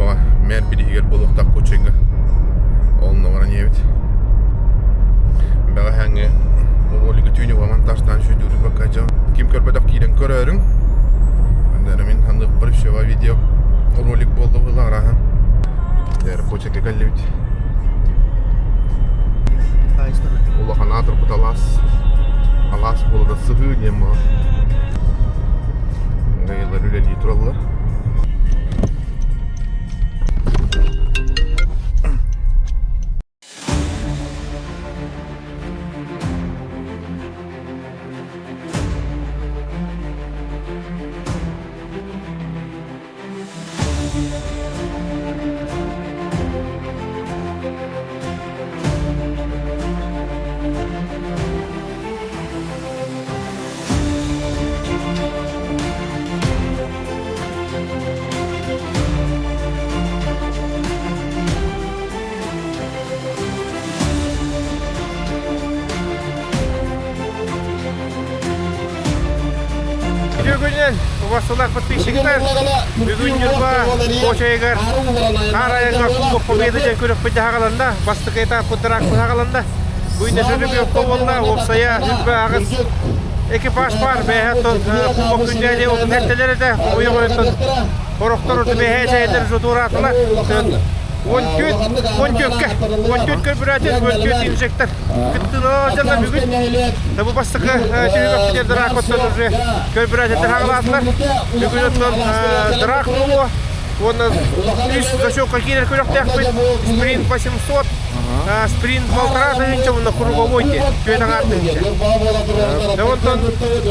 Ньурбаҕа мэр бирииһигэр буолуохтаах Кучайга. Онно баран иһэбит. Бэҕэһээҥҥи ролигы түүнү монтажтаан сүйдүүрү пока дьон ким көрбөтөх киирэн көрөөрүҥ. Анда мин ханыахпар еще видео ролик буолла буолла араһан. Дэр Кучайга кэллибит. Улахан аатырбыт алаас. Алаас буолара сыһыы диэн буолар. Гайылар үлэлии тураллар. Бүгүнэн убастылаах подписчиктар, бүгүн Ньурба Кочайыгар хаар айаҥҥа Кубок Победы диэн күрэхпит дьаһаҕаланна. Бастакы этаппыт дыраак быһаҕаланна. Бу иннэ жеребьевка буолла, уопсайа 28 экипаж баар. Бэйэһэ Кубок күннээли отун эртэлэр этэ. Ойоҕойуттан Сорохтор бэһээ чэйдэр жутураатылар. 14, 14-кэ, 14 көрбүрээччи, 14 инжектор кыттыылаах дьонно бүгүн бу бастакы түһүмэхпитигэр дракоттан уже көрбүрээччилэр хаҕалаатылар. Бүгүн оттон драк буолуо уонна үс зачетка киирэр күрэхтээхпит. Спринт 800, спринт 1500 уонна круговой диэн түөрт аҥаар тыһыынча. Онтон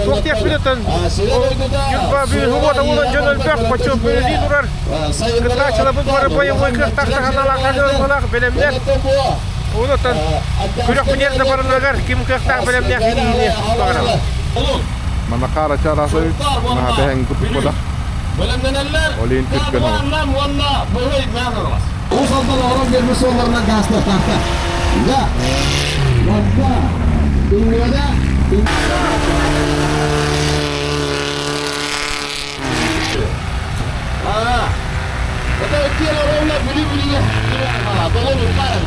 туох диэхпит оттон Ньурба бүгүн уота буолан дьон өлбөх, почет бөлүлүү турар. Кыттааччыларбыт бары боевой кыахтаах саханалаах бэлэмнэр. Онтон күрэх да барыларыгар ким кыахтаах бэлэмнээх ситиһиини баҕарабын. Манна хаара чараасай наһаа бэһэҥ курдук Олин түргэн Уус Алдан оҥорон биэрбит суолларынан гаастыахтаахтар. Да. Москва. Иҥҥэдэ. Это иккиэн ровно бүлүү-бүлүүгэ долон урбаан.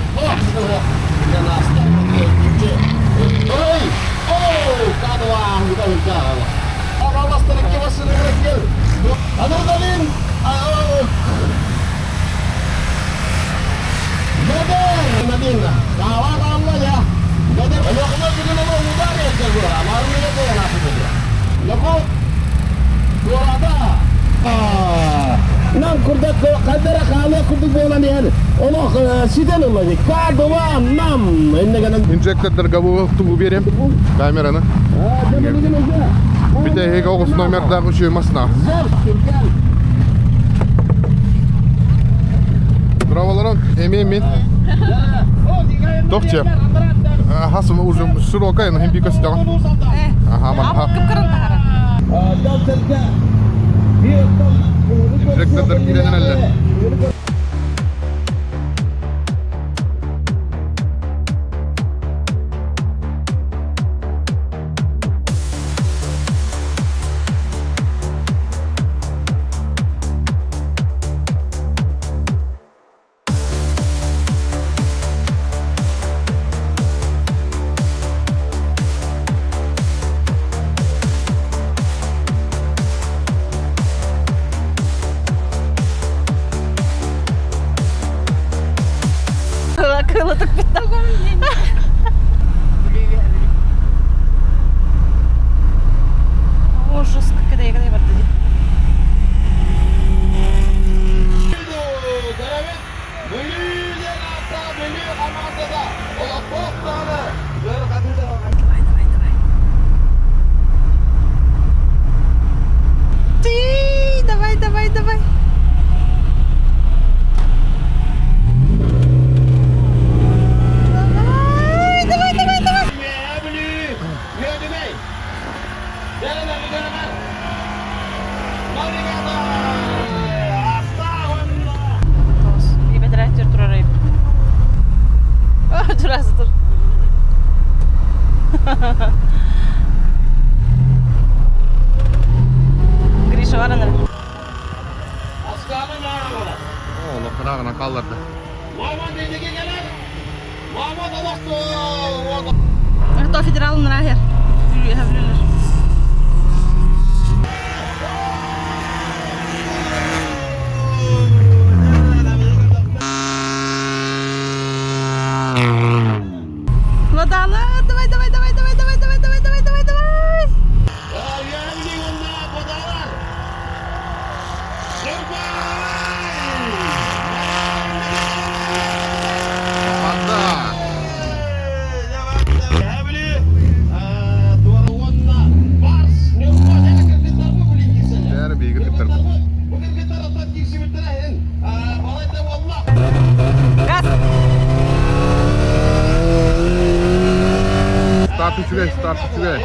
Ой! О! Кадва! Адреналин! Нам курдак кадара хаалыа курдук буолан иһэр олох ситэн ылла К2 нам иннегенен Инжектордарга тугу биэриэм камераны. Бүтэһиги оҕус номердаах үчүгэй масна. Браволорон, эмиэ мин. Тохче. Хасым уже широкая, но хим бикос Ага, манха. Инжектордар киирэн эллэр. Кылытык О, жестко, когда я барды. Давай, давай, давай. Ты, давай, давай, давай. Давай, давай, давай, давай. Ырааҕынан хаалларда. Орто федерал нрахер. Владала, давай, давай, давай, давай, давай, давай, давай, давай, давай, давай. Вода! Бәрі бигі кіттір. Газ. Старт үчүгэй, старт үчүгэй.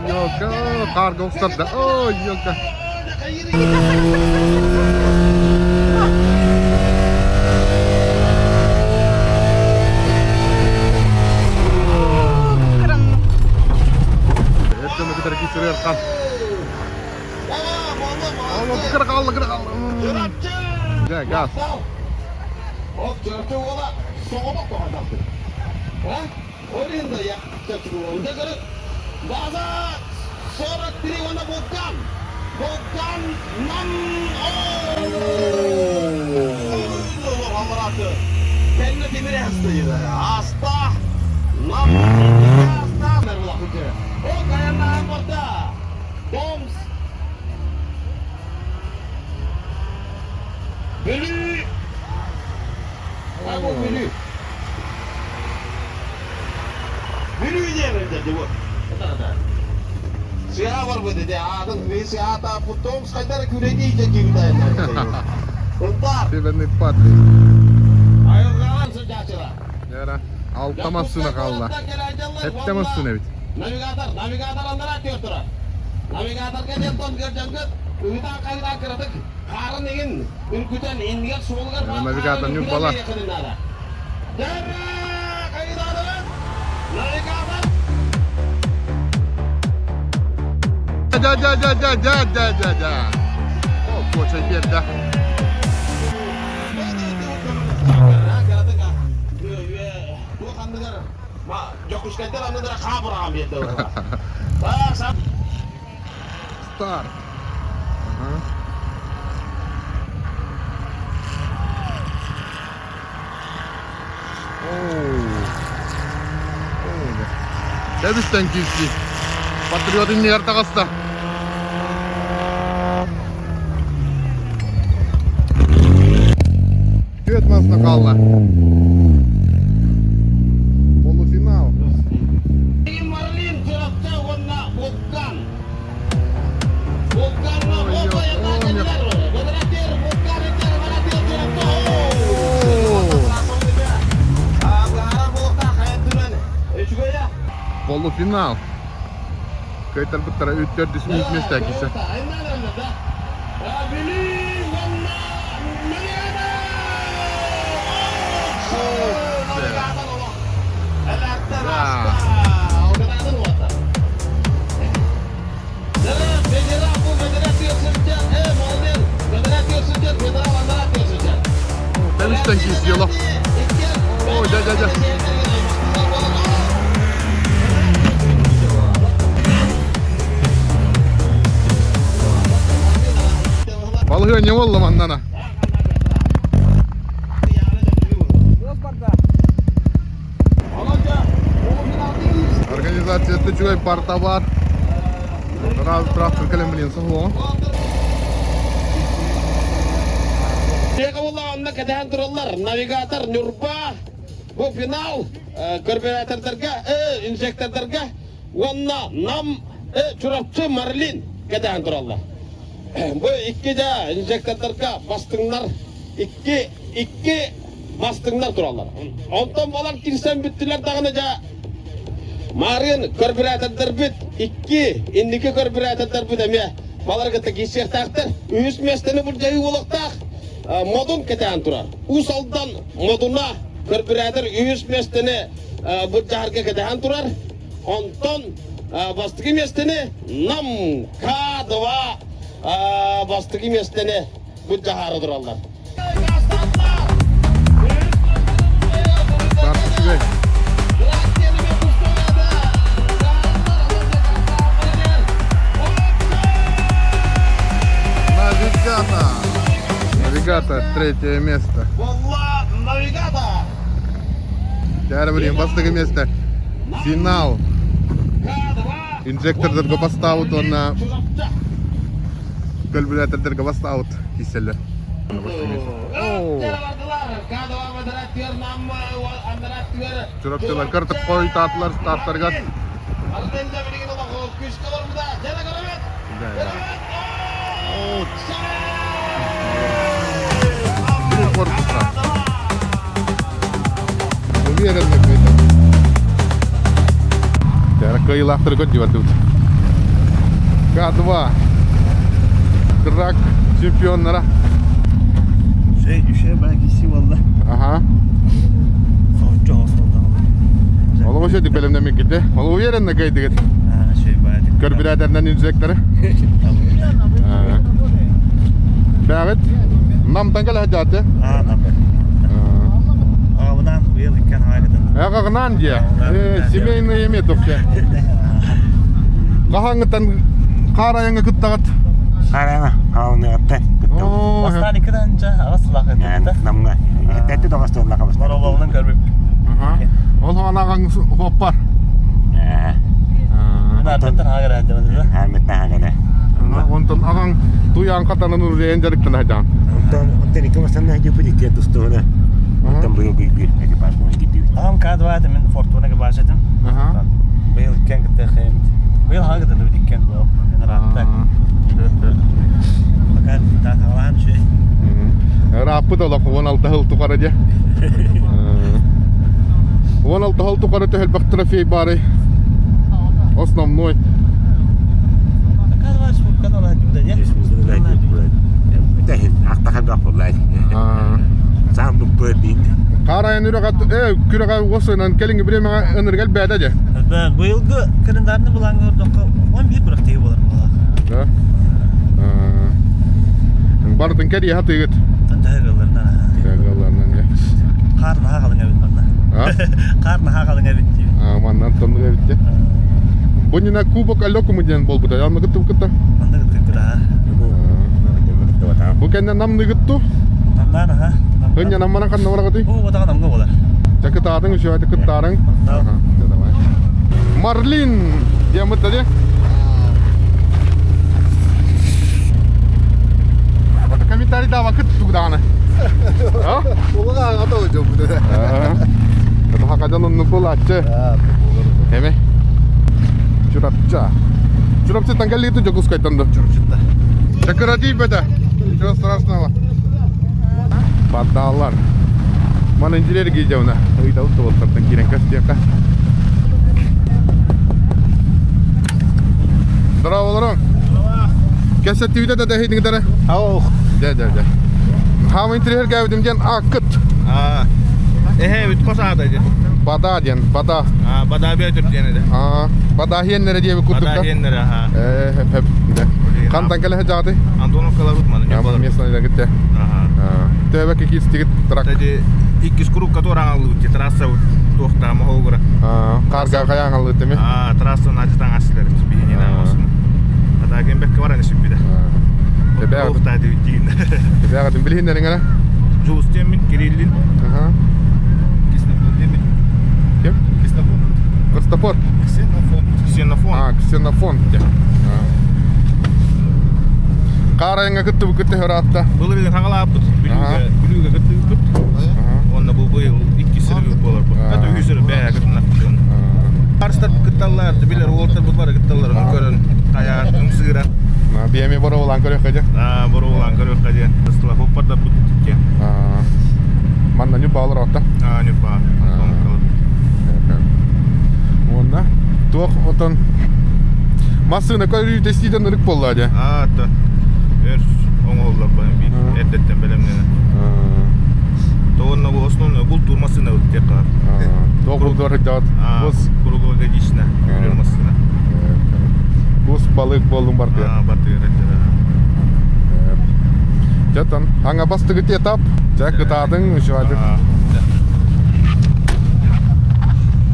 Ёлка, хаарга устарда. Ой, ёлка. Эрден кытары кисірер қан. Кыра қалды, кыра қалды. Дьэ, газ. Северный Патрик. Яра. Алта массыына хаалла. Сэттэ массыына эбит. Навигатор, навигатор аннара түөртүрэ. Навигаторга диэн тон көрдөнгөт, ыытаан хайдаан кыратык хаарын игин үргүтэн иннигэр суолугар баар Навигатор ньурбала. Навигатор Дьэ, дьэ, дьэ, дьэ, дьэ, дьэ, дьэ, дьэ. О, куочай биэрдэ. Дьокуускайдар анныдара хаабыраҕан биэрдэ Старт. Ага. Оу. Оу, Тэбистэн киирсии. Патриот иннигэр таҕыста. Түөрт массыына хаалла. Полуфинал. Марлин Чурапча уонна Вулкан. Вулканна Опа Полуфинал. Кыайтарбыттара үт төрдүс үс миэстэ киирсэ. Тэбистэн киирсии олох. Ой, дьэ, дьэ, дьэ. Балаһыанньа буолла маннана. Организацията үчүгэй парта бар. Сразу трактор кэлэн билин соһуоҕа. Онно кэтэһэн тураллар навигатор Ньурба бу финал карбюратордарга, инжектордарга уонна Нам Чурапчы Марлин кэтэһэн тураллар. Бу икки да инжектордарга бастыҥнар икки икки бастыҥнар тураллар. Онтон балар кирсэн бүттүлэр даҕаны дьэ Маарыын карбюратордарбыт икки инники карбюратордарбыт эмиэ балар кытта киирсиэхтээхтэр. Үһүс миэстэни былдьаһыы буолуохтаах. Модун кэтээн турар. Уус Алдан Модуна карбюратор үһүс миэстэни былдьаһарга кэтэһэн турар. Онтон бастакы миэстэни Нам К2 бастакы миэстэни былдьаһаары тураллар. Навигатор! Навигатор, третье место. Навигатор! Теперь бастакы место. Финал. Инжектордарга бастаабыт уонна көлбүлээтердерге бастаабыт киселлер. Чурапчылар картып қойтаатылар старттарга. Корпуса. Уверенно какой-то. Кыайыылаахтары көрдүбэт К2 Драг чемпионнара. Şey düşe belki valla. Ага. Sonuçta olsun. Ол өсөдүк бэлэмнэммит ките. Ол уверенно кайдыгыт. Şey bayağı. Көр инжекторы. Бәҕит. Намтан кэлэ сылдьааты. Aa, например. Ағынан быйыл иккен хайгыдан. Ағағынан дия. Семейный эме топча. Хаһааҥҥыттан хаар айаҥҥа кыттаҕыт. Харана, хаалыныгатта. Бастаан иккиден аҕыс сылаах Намга. Тәтті доғастырла қабыстар. Мороболунан көрбүп. Ол анагаң хоппар. Арбеттен хагар әдемін. Арметтен хагар. Онтон аҕаҥ туйаан хатанан урен жарыктана хажаан. Онтон онтон икки масанна хажы пути те тустуна. Онтон быйыл бир экипаж болан китти. Аҕам К2 мен Фортуна экипаж этим. Быйыл иккен кытта хэмит. Быйыл хагыдан бит иккен бу. Мен раатта. Пока та халаан шүй. Рааппыт олох 16 сыл тухары дьэ. 16 сыл тухары төһөлбөх трофей бары. Основной. Хаарайын үрэҕэ күрэҕэ уосынан кэлиҥҥи бириэмэҕэ ыныргал бэйэтэ дьэ. Быйылгы календарны булаҥҥа ордокко 11 күрэхтэһии буолар буолар. Да. Бардын кэрийэ хатыыгыт. Төһө Тыгаларынан дьэ. Хаар наһаа халыҥ эбит манна. Хаар наһаа халыҥ эбит дии. Маннан тоннук эбит дьэ. Бу нина кубок Алекуму диэн буолбута. Анны кыттыбыт кытта. Манна кыттыктыр аха. Бу кэннэ намныгытту. Намнаан аха. Ыння намманан ханна бараҕытый? Бу батаҕа намга буолар. Дьэ кытаатыҥ үчүгэйдик кыттаарыҥ. Давай. Марлин диэммит да дии. Комментарий даабакыт тугдааны. Улахан ата дьоммут этэ. Хакадан онну булааччы. Эме. Чурапча. Чурапчыттан кэллиитин Дьокуускайтан да. Чурапчытта. Чакыра бета. Ничего страшного. Бадаалар. Мана инженер кийдевна. Ыйтабыт туолтартан киирэн көстүөххэ. Здорово, Кэсэттибитэ да дэһитиҥтэрэ. Ау. Дьэ, дьэ, дьэ. Хаама интириэһиргээбитим диэн ааккыт. Аа. Эһэ бүт косаада дьэ. Бадаа диэн, бадаа. Аа, бадаа бөтүр диэн этэ. Аа, бадаа хиэннэрэ диэбит курдук Бадаа да. хиэннэрэ, аха. Ээ, хөп, хөп. Дьэ. Хантан кэлэ сылдьаҕытый? Антоновкаларбыт маны. Местный кытта. Аха. Төбөккө киирстигит трак. Кстати, иккис круг который аҥаллыбыт трасса туохтаа моһолгура. Карга хайаан аллыт эми. Аа, трасса начтан аслар биһини наамасын. Ата кембекке баран сүппүтэ. Туохтаа дибиттиин. Эбэҕитин билиһиннэриҥ эрэ. Жулус теммин, Кириллин. Аха. Ким? Кристофор. Ксенофон. Ксенофон. А, Ксенофон. Хаарайыҥҥа кыттыбыккыт ыраатта. Былырыын хаҥалааппыт, Бүлүүгэ, Бүлүүгэ кыттыбыппыт. Онно бу быйыл иккис сырыы буолар бу. Это үһүс сырыы бэйэ кытыннахпыт. Арстар кытталлар, билэр уолтар бу бары кытталлар, оны көрөн хайаар ымсыыра. Биэми боруолаан көрүөххэ дьэ. Аа, боруолаан көрүөххэ диэн. Ыстыла хоппардар бут диэн. Манна ньупаалар отта. Аа, ньупаа. Уонна туох отон массыына көрүү тестиитен ырык буолла дьэ. Аа, та. Өр оҥоһуллар бу биир эрдэттэн бэлэмнэнэ. Тоҕонно бу основной бултуур массыына диэххэ. Туох бултуур сылдьаҕыт? Круглогодично. Балык буоллун бартыгар. Аа, бартыгар этилэр. Дьэ, аңа бастыгы этап. Дьэ, кытаатыҥ, үчүгэйдик.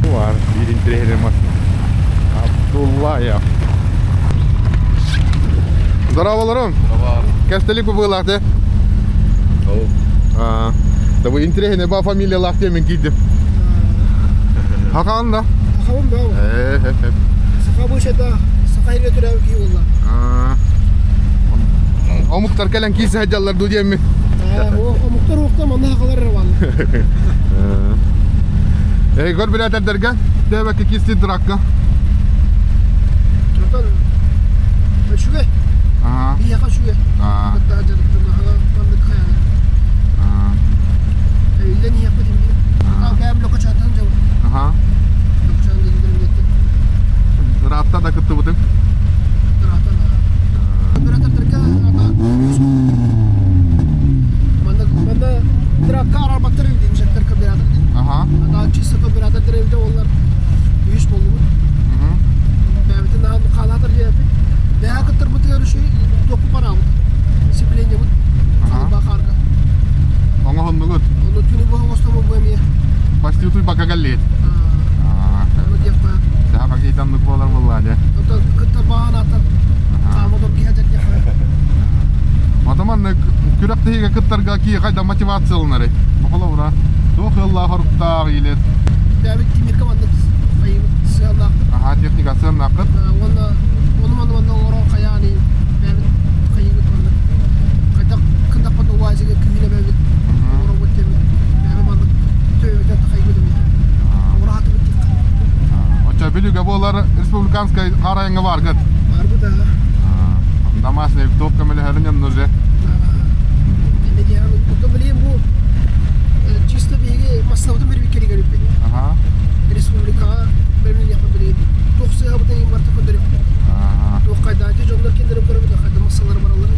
Бар, биир интириэһинэй машина. Абдуллаев. Здорово, Кэстелик бу те. Да бу интириэһинэй ба фамилиялаах диэн мин киирдим. Хакаан да? Хакаан да. Саха бу шета саха ире түрәбі кии болла. Омуктар кэлэн киирсэ сылдьаллар дуу диэммин. Омуктар уохта манна хакалар эрэ бааллар. Эй, көр билээтэрдэргэ, тээбэккэ киирсии дуракка. Оттон үчүгэй. Биһиэхэ үчүгэй. Кытта дьарыктанаха маннык хайаан. Эбиллэн иһиэхпит инди. Бэйэм лөкөчөөнтөн дьабын. Лөкөчөөн диэн Ыраатта да кыттыбытыҥ? Ыраатта да. Оператордарга манна манна тракка арарбаттар эбит инжектор комбинатор диэн. Ата чисто комбинатор эбит олар үс боллубут. Бэйэбитин наһаа хаалаатар диэппит. Бэйэ кыттарбытыгар үчүгэй туохпут бараабыт. Сцеплениебыт халба хаарга. Оҥоһуннугут? Ону түнү быһа оҥостоммут бу эмиэ. Почти утуйбакка кэллиит. Ону диэххэ. Дьэ, хакейтаннык буолар буоллаа дьэ. Оттон кыттар баҕанааттан хааматор киһи диэххэ. Отоман күрэхтэһиигэ кыттарга киһи хайда мотивация ылынарый? Бохолобура, туох ыаллаах оруктаах или Бэбит тимирка маннык хайыбыт сыаллаахпыт. Аха, техника сыаннааххыт. Уонна ону манна манна оҥорон хайаан бэбит хайыбыт маннык хайдах кындаппат уазига күүнэ бэбит оҥоробут диэммит бэбит маннык төбөбүтэн хайыбыт эбит. Оҥоро хатыбыт Оччо Бүлүүгэ буолар республиканскай харайыңа баргыт. Барбыт аа. Домашний топ көмөлөһөрүн уже. Эме диэн билим бу чисто биһиги массабытын бирбиккеригер үппит. Республикаҕа бэрмин билигин туох сыһабытын иин барта көрдөрүөхпүт. Туох хайдаачы дьоннор кинилери көрөбүт, хайда массалары бараллар.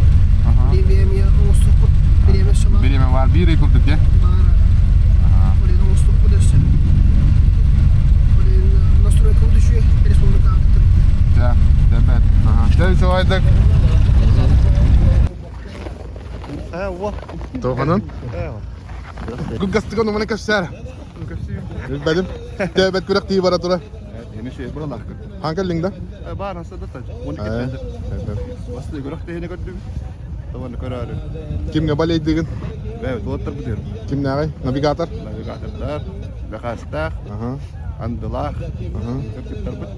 Бириэмэ оҥостуохпут, бириэмэ өссө баар. Бириэмэ бар, биир ый курдук дии. Баар. Олен оҥостуохпут өссө. Олен настройкабыт үчүгэй республикаҕа кыттыбыт. Да, да, да. Дэ, Тоҕонон? Кылгастыган умана кэпсээр. Билбэтим. Тээбэт күрэхтии бара тура. Хаан кэллиҥ да? Баар асадата. Басты күрэхтэһиини көрдүм. Табаны көрөөрү. Кимҥэ балейдыгын? Бэйбит уоттарбытыгар. Кимнээҕий? Навигатор? Навигатордар, Бэхаастаах, Андылаах, кыргыттарбыт.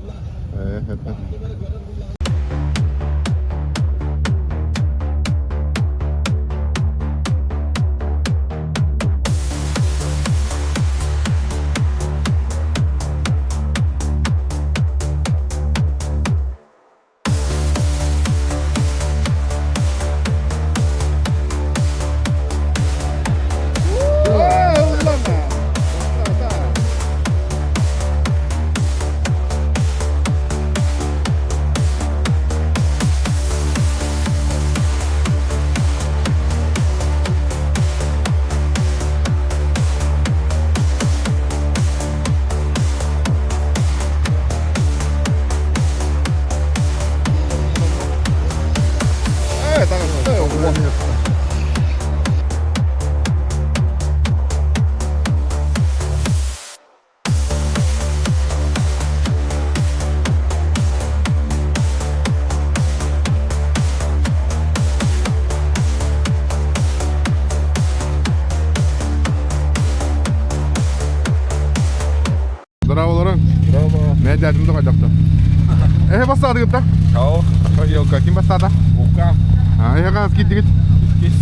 Здорово, Здорово. Мен дядям да қайдақта. Эхе бастады кытта. Ау. Елка, ким бастады? Вулкан. А, эхе қаз киттігіт? Иккис.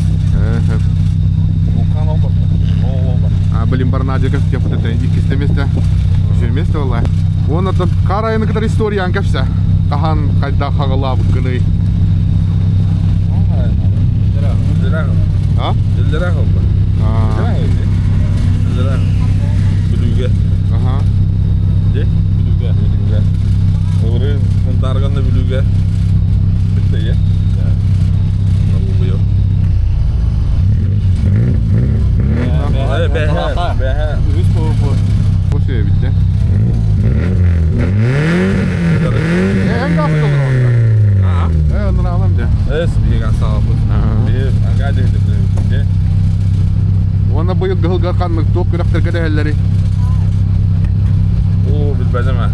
Вулкан oldu. Ол oldu. А, блин, барнадика деп это иккисте месте. Үчүн месте олай. Оннотон карайыны кытар историян кэпсэ. Хаһан хайда хагалаабыт гыный. А? Dillerah oldu. А. Dillerah. Бүлүүгэ. Аха. Де? Бүлүүгэ. Бүлүүгэ. Олорун Хунтаарган да Бүлүүгэ. Бүттэ Бу Бу сөйө битте. Эн гафт olur onda. быйылгы сылга ханнык туох күрэхтэргэ дэһэллэрий? Оо, билбэтим ээ.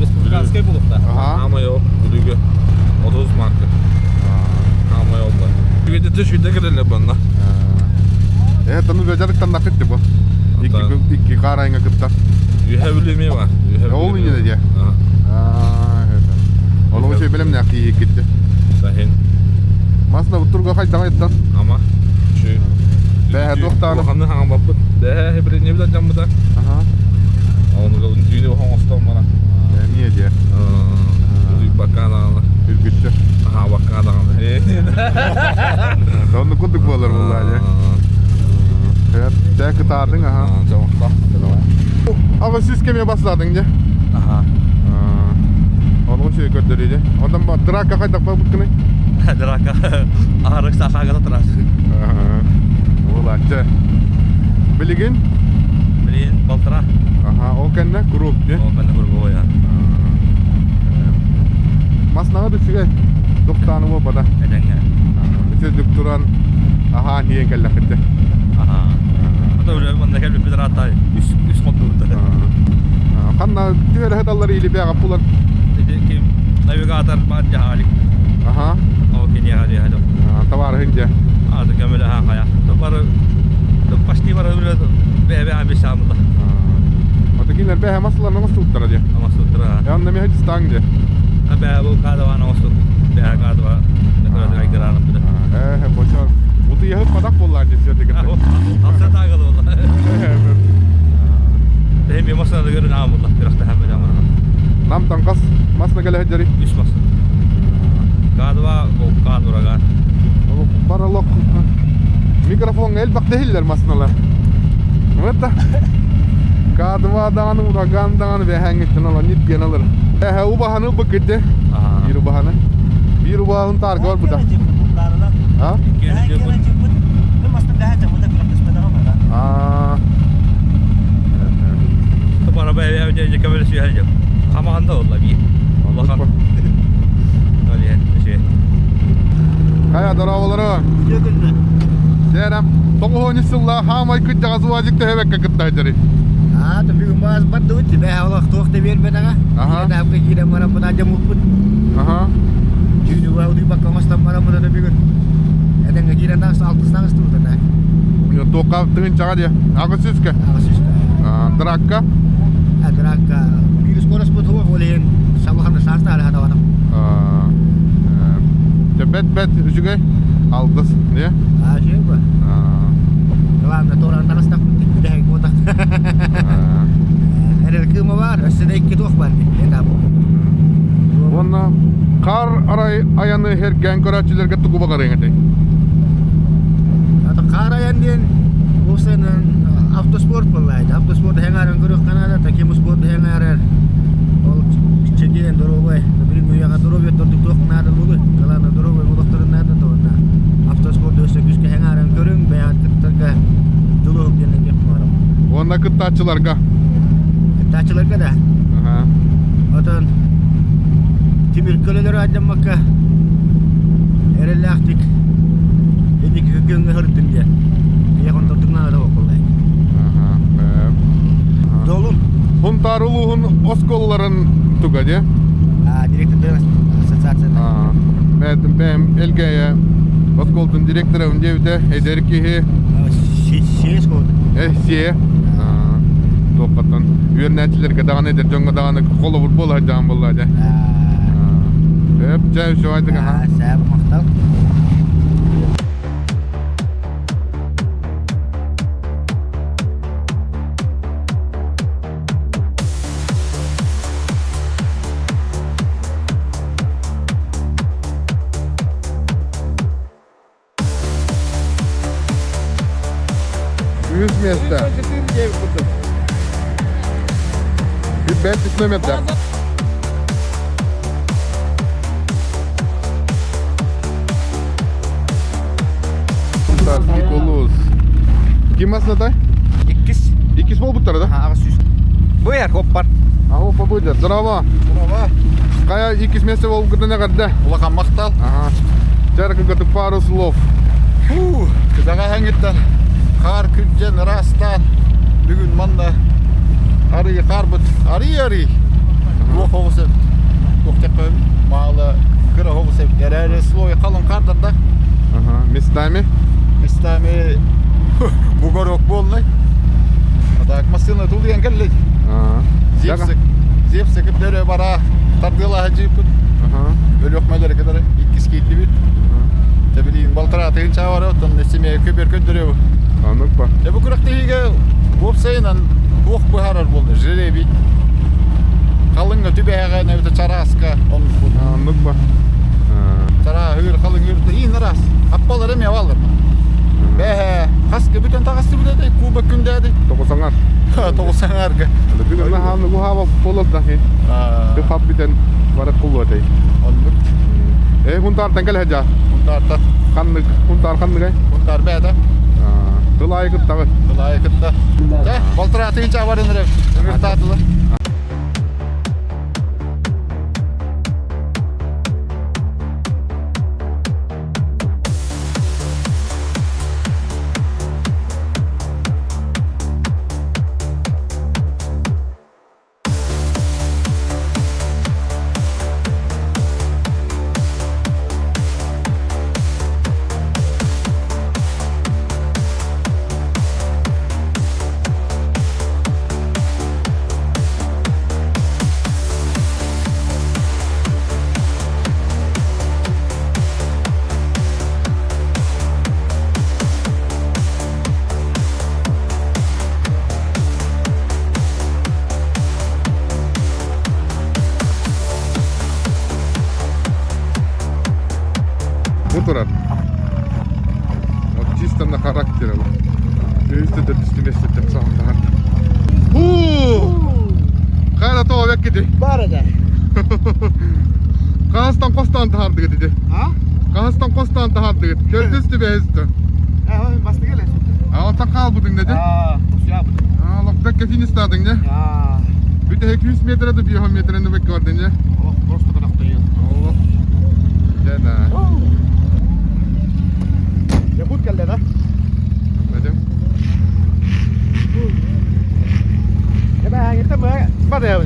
Республиканскай булуктар. Аха. Аамай ол, Бүлүүгэ. 30 марка. Аамай ол бар. Үгэтэ сүүрдэ кэлэллэр банна. Э, тону дьарыктаннахыт бу. Икки икки хаарайҥа кытта. Үһэ Бүлүү эмиэ бар. Үһэ Ол иннинэ дии. Аа, Олоҕу үчүгэй бэлэмнээх киһи Сахин. Масна буттурга хайдаҕа ыттан? Ама. Чү. Бэһэ туохтааны. Улаханны хаҥан баппыт. Бэһэ хибринне билэн дьаммыта. Аха. Оны түүнү охон остон бара. Эмиэ дии. Бакка даҕаны. Үргүччү. Аха, бакка даҕаны. Онну курдук буолар буоллаа дии. Тэ кытаатыҥ аха. Аҕа сис кэмиэ бастаатыҥ дьэ. Аха. Ону үчүгэй көрдөрүү дьэ. Онтон драка хайдах барбыккыный? Драка аһарык сахаагата турар. Буолааччы. Билигин? Билигин балтара. Аха, ол кэннэ круг дьэ. Ол кэннэ круговой. Маснаҕа үчүгэй. Дуктааны буолбата. Этэҥҥэ. Үчүгэй туран аһаан иһэн кэллэххит дьэ. Аха. Ото үлэ манна кэлбиппит ыраатта үс үс хоннубут. Ханна түһэрэ сыталлар илибэҕэ булан. Ити ким навигатор баар дьаһалик. Аха. Ол киниэхэ диэхэ дьон. Табаарыһыҥ дьэ. Ааты көмөлөһөн хайа. Бары почти бары үлэ бэйэ обещаамыта. Ото кинилэр бэйэ масларынан оҥостубуттара дии. Оҥостубуттара. Онно эмиэ дьыстааҥ дии. Бэйэ бу каадабаан оҥостубут. Бэйэ каадабаа Ээ, бочор. Утуйаһыт падах буоллаан дии все-таки. Алсатаагыл буолла. Тэһин би масына көрүн аам буолла. Күрэхтэһэн били амарна. Нам таҥхас масына кэлэ сылдьарый? Үс мас. Каадыба каан ураган. Баралок микрофоҥҥа элбэх дэһиллэр масыналар. Это Каадыба даҕаны, ураган даҕаны бэһээҥҥиттэн ала ньиргиэн алар. Эһэ убаһаны ылбыккыт дии. Биир убаһаны. Биир убаһын таарга барбыта. А? Аа. Хайа дорооболору. Дээрем, тоҕуһуонньу сыллаах хаамай кырдьаҕас уазик төһөбөккө кыттаһыдьарый? Аа, бүгүн баас бардыбыт, бэһэ олох туох да биэрбэтэҕэ. Аха. Киирэн киирэн баран бына дьоммуппут. Аха. Түүнү утуйбакка оҥостон баран бына бүгүн. Этэҥҥэ киирэн тахса алтыс таҕыстыбыт ата. Туохха тыһыынчаҕа диэ? Аҕыс сүүскэ? Аҕыс сүүскэ. Дракка? Дракка биир скороспут хуох ол иһин сабахана саастаары хатабатым. Бэт бэт үчүгэй алгыс не? Аа, үчүгэй ба. Главное, туоран таҕыстахпыт бүтэһик буотах. Эрэл кыыма баар, өссө да икки туох баар этап. Уонна хаар арай айаны эргээн көрөөччүлэргэ тугу баҕарыаҥ этэй? Хаар айан диэн уопсайынан автоспорт буоллаайда. Автоспорт эҥээрэн көрүөх канада, таким спорт эҥээрэр. Ол чэгиэн доруобай, билин үйэҕэ доруобай тордук туох наада буолуй. Главное доруобай буолуохтарын наада туонна. Автоспорт өссө күүскэ эҥээрэн көрүҥ, бэйэҕит кыттарга дьулуһуҥ диэн этиэх баҕарабын. Уонна кыттааччыларга? Кыттааччыларга да. Отон тимир көлөлөрү алдьаммакка эрэллээхтик инники күөҥҥэ сырыттын диэн. Ийэ контордук наада буоллай. Долун. Хунтаар улууһун оскуолаларын туга дии? Директор ассоциацията. Бэйэм Элгээйэ оскуолатын директорабын диэбитэ эдэр киһи. Сиэ школата. Э, сиэ. Туоххаттан үөрэнээччилэргэ даҕаны эдэр дьоҥҥо даҕаны холобур буола сылдьаҕын буоллаа дьэ. Эп, дьэ, үчүгэй айдык аха. Сээп, махтал. Үс миэстэ. Бэт үс номерда. Тарский улус. Ким аснатай? Иккис. Иккис буолбуттара да? Аҕыс сүүс. Бу эр хоппар. Аһы побудет. Здорово. Здорово. Кая иккис месте болбуккутун эҕэрдэ. Улахан махтал. Ага. Чарка пару слов. Фу, кыдаҕа хэҥиттэн. Хаар күрдьэн ыраастаан бүгүн манна арыы хаарбыт арыы-арыы туох оҕус эбит туох диэххэ маала кыра оҕус эбит эрээри слой халыҥ хаардарда Местами? Местами бугорок буоллай. А так массыына тулуйан кэллик. Зепсик Зепсик өрө бара тардыалаһа дьииппит. Өлүөхмэлэри кытары иккис киирдибит. Тэбилиин балтараа тыһыынча бары оттон семья көбөр көрдөрөбүт. Аннык ба. Дьэ бу күрэхтэһиигэ уопсайынан туох быһаарар буолла жребий. Халыҥҥа түбэһэҕэ эбэтэ чарааска оннук буолла. Аннык ба. Чарааһыыр халыҥыыр иин араас. Аппалар эмиэ бааллар. Бэһэ хас бүтэн таҕыстыбыт этэй куба күндээди. Тоҕусаҥар. Тоҕусаҥарга. Бүгүн наһааны уһаабап буолар да Тыхап бүтэн барар кулуотай. Оннук. Э Хунтаартан кэлэ сылдьа. Хунтаартан. Ханнык Хунтаар ханныгай? Хунтаар бэйэтэ. Тыл аайы кыттаҕыт. Тыл аайы кытта. Дьэ, балтараа тыһыынча барын эрэ ыҥыртаатылар. Бу турар. Вот чисто на характере. Үстэ төрдүстү месте саҕан таһарда. Хайа тоҕо бэккити? Бар да. Хаһыстан хостон таһардыгыт ити? А? Хаһыстан хостон таһардыгыт? Төрдүстү бэһистү. Бастыгы эле. А отан хаалбытыҥ деді? А, локтакка финистаатыҥ дьэ? Бүтэһик 100 метрэ да 5 метрэни бэккэ бардын дьэ? Олох просто кынахтайын. Олох. Дьэ да. Якут кэллэ да? Этим.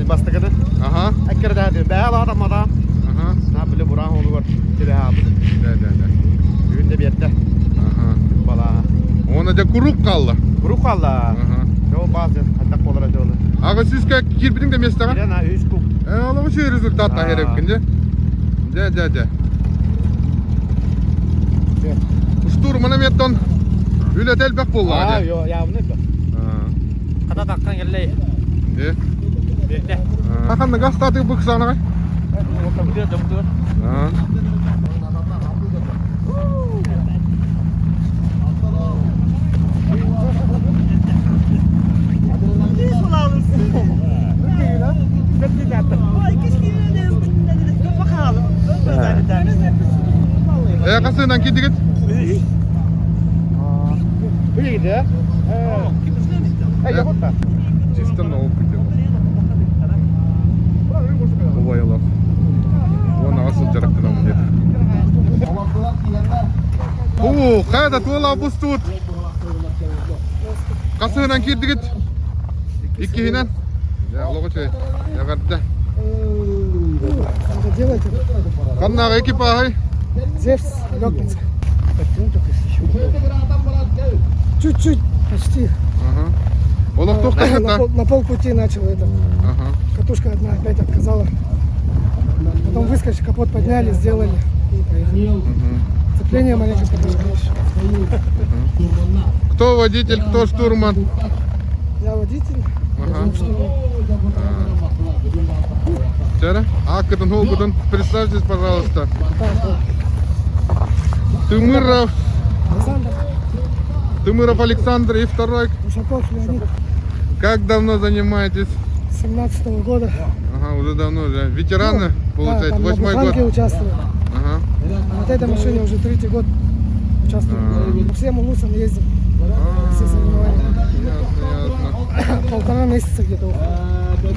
Бастакыны. Аха. Аккырдааты бэһэ лаатаммата. Аха. На били бураан олугар тибэһаабыт. Да, да, да. Бүгүн да биэрдэ. Аха. Балаа. Оны дьэ курук хаалла. Курук хаалла. Жол баасы хаттак болара жолу. Аҕа сүүскэ киирбитиҥ да миэстэҕэ? Кирен үс куб. Э, ол үчүгэй результат таһыйар дьэ. Дьэ, дьэ, дьэ. Штурмана меттон үлэтэ элбэх буоллаҕа дьэ. Аа, явно элбэх. Хата таххан кэллэй. Дьэ. Биэрдэ. Ханна гастааты быксанаҕай? Добутугар, добутугар. Э, хасынан киирдигит? Билигит, э? Чисто на опыте. Убайалар. Уон аҕыс сыл дьарыктанабын диэтэ. Уу, хайа туола бустуут. Хасыһынан киирдигит? Иккиһинэн? Дьэ, олох үчүгэй. Эҕэрдэ. Ханнааҕы экипааһый? Зевс, Лёгкинск. Чуть-чуть, почти. Ага. Олох На, пол, на полпути начал это. Ага. Катушка одна опять отказала. Потом выскочили, капот подняли, сделали и поехали. Угу. Сцепление маленько подожгли еще. Кто водитель, кто штурман? Я водитель. Ага. Вчера? Ааккытын, хууккутун, представьтесь, пожалуйста. Тымыров. Александр. Тымыров Александр и второй. Ушаков Леонид. Как давно занимаетесь? С 17 года. Ага, уже давно уже. Ветераны, Ну, получается, да, там восьмой на год. участвую. Ага. На вот этой машине уже третий год участвую. А. По всем улусам ездим. Все соревнования. Ясно, ясно. Полтора месяца где-то уходит.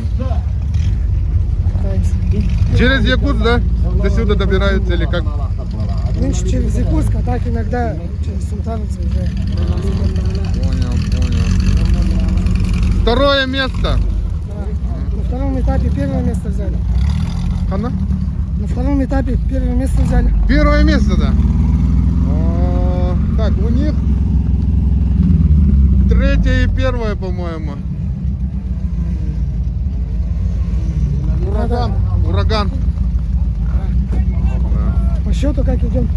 Катаемся. Через Якутск, да? До сюда добираются или как? Меньше через Якутск, а так иногда через Сунтар заезжаем. Понял. Второе место. На втором этапе первое место взяли. Ханна? На втором этапе первое место взяли. Первое место, да. А, так, у них третье и первое, по-моему. Ураган. Ураган. По счету как идем?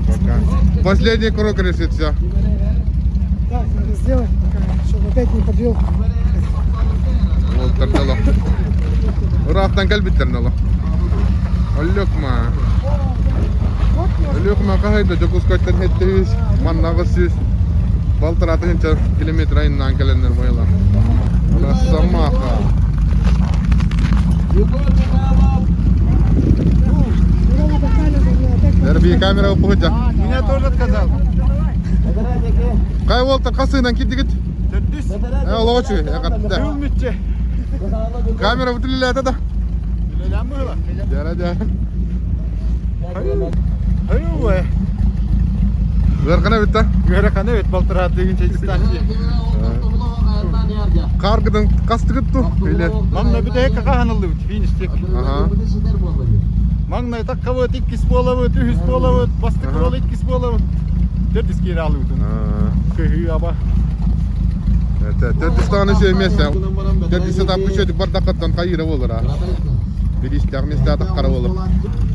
Пока. Последний круг решит все. Так, надо сделать, пока, чтобы опять не подвел. Вот тардало. Ыраахтан кэлбиттэр нало. Өлүөхүмэ. Өлүөхүмэ хаһайда Дьокуускайтан 700, манна 800. Балтараа тыһыынча километр айаннаан кэлэннэр буолар. Росомаха. Дерби камера упуһутя. Меня тоже отказал. Кай уолта хасыынан киирдигит? Төрдүс. Э, олоҕочу, эҕэрдэ. Мүлмүтче. Камера бутулилээтэ да? Үлэлээн быһыла. Дьара дьэ. Хайы Ыархана бүттэ. Ыарахана бит балтараа тыгынча дистанция. Каргыдан кастыгыт ту? Или? Манна бүтэһик хаһаныллыбыт финиш тек. Ага. Маҥнай таккабыт, иккис буолабыт, үһүс буолабыт, бастакы буол иккис буолабыт. Төрдүс киирэ алыбытын. Кыһыы аба. Төрдүс даҕаны үчүгэй миэстэ. Төрдүс этапка үчүгэйдик бардаххыттан хайыыра буолар аа. Бириистээх миэстэ атаххара буолар.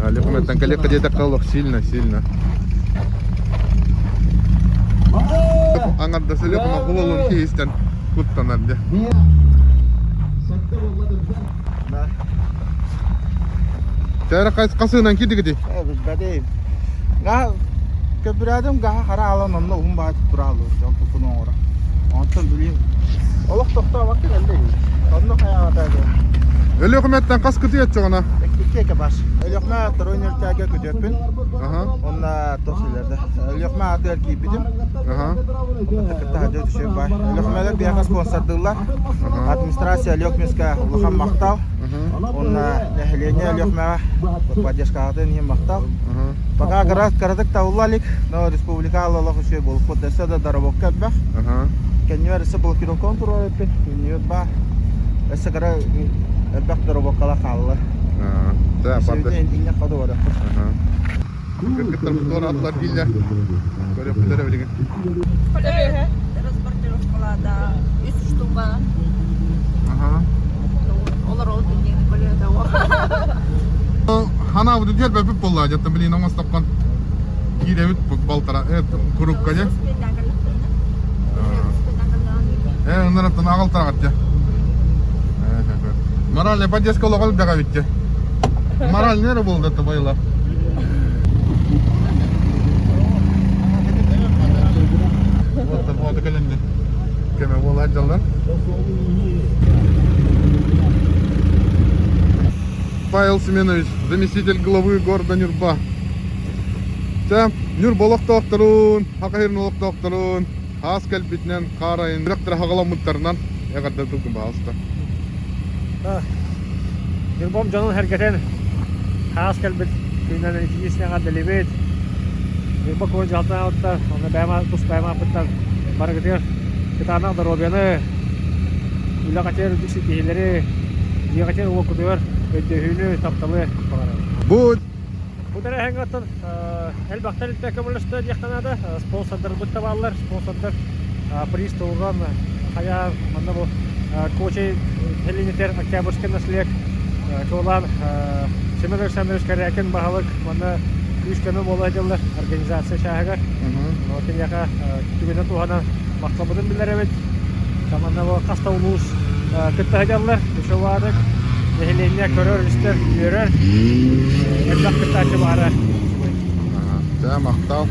Лехуметтан кэлиэххэ диэтэххэ олох сильно, сильно. Аҥардас Лехума буолун киһистэн куттанар дьэ. Тәрі қасығынан кидігіді? Билбэтим. Га көбүрәдим гаха хара алан онно уһун баҕайы тураалы онтуккун оҥоро. Онтон билим олох тохтообакка кэллэ Онно хайаҕата Өлүөхүмэттэн хас кытыйа оччоҕуна? Икки баш. Өлүөхүмэ второй нөлтээгэ көтүөппүн. Онно тох силерде. Өлүөхүмэ аатыгар киирбитим. Онно кытта хадьа түсүө баар. Өлүөхүмэлэр биһиэхэ спонсордыыллар. Администрация Өлүөхүмэскэ улахан махтал. Онно нэһилиэнньэ Өлүөхүмэҕэ поддержкаҕытын иһин махтал. Пока кыратык табылла илик, но республика олох үчүгэй буолбут. Өссө да дороботка элбэх. Кэннибэр өссө блокировканы туруор эппин. Күннүбүт баар. Өссө кыра элбэх дороботкалар хаалла. Да, барды. Инне ходу барыахпыт. Кыргыттар туораатылар дииллэр. Көрүөхпүт эрэ билигин. Разбортировкалаада үс штука. Олор ол дүниені бөледі. Хана буду дер бөпүп болла жаттан билин оңос тапкан кииребит балтара курукка же. Э, ыныраттан ағалтарағат же. Моральная поддержка олоҕол бэҕэ битте. Моральный эрэ буолда это байла. Вот вот кэлэнне. Кеме буола дьаллар. Павел Семенович, заместитель главы города Нюрба. Тэ Нюрба олохтоохторун, Хакахирин олохтоохторун, хаас кэлбитинэн, хаарайын, үрэхтэрэ хаҕаламмыттарынан эҕэрдэ тылгын баҕаста. Ньурбам дьонун сэргэтэн хаас кэлбит күнүнэн итии эҕэрдэлиибит. Ньурба куорат дьаһалтатыттан уонна бэйэм тус бэйэм ааппыттан барыгытыгар кытаанах доруобуйаны, үлэҕитигэр үрдүк ситиһиилэри, дьиэҕитигэр уоккутугар өйдөһүүнү, тапталы баҕарабын. Бу Бу тэрээһиҥҥэ оттон элбэхтэр илтэ көмөлөстө диэххэ наада. Спонсордарбыт да бааллар. Спонсордар приз туруган хайаан манна бу Кочей Хелинитер Октябрьский наследник Чуолаан Семен Александрович Корякин баһылык манна күүс-көмө буола сылдьаллар организация чааһыгар. Киниэхэ түгэнэ туһанан махталбытын биллэрэбит. Манна бу хас да улуус кытта сылдьаллар. Үчүгэй нэһилиэнньэ көрөр-истэр, үөрэр. Элбэх кыттааччы баара. Дьэ, махтал.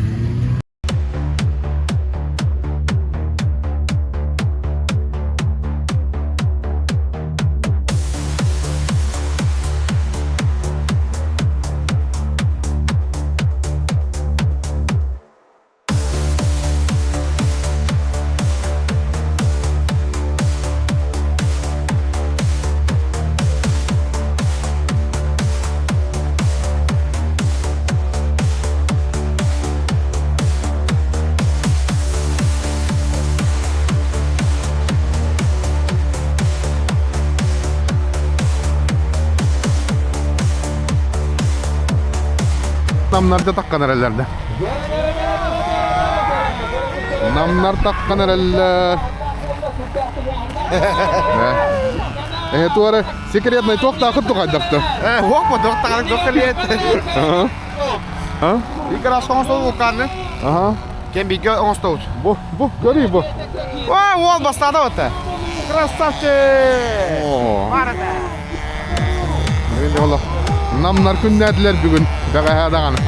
Намнарда таххан эрэллэр да. Намнар таххан эрэллэр. Э, туора секретный туохтаахыт тухайдахта. Э, хуох по туохтаахыт туохталиет. А? Игра оҥостол вулканы. Ага. Кем бигэ оҥостолут. Бу, бу, көрүй бу. О, уол бастады ота. Красавчик! О. Барыта. Бүгүн Намнар күннээтилэр бүгүн. Бэҕэһээ даҕаны.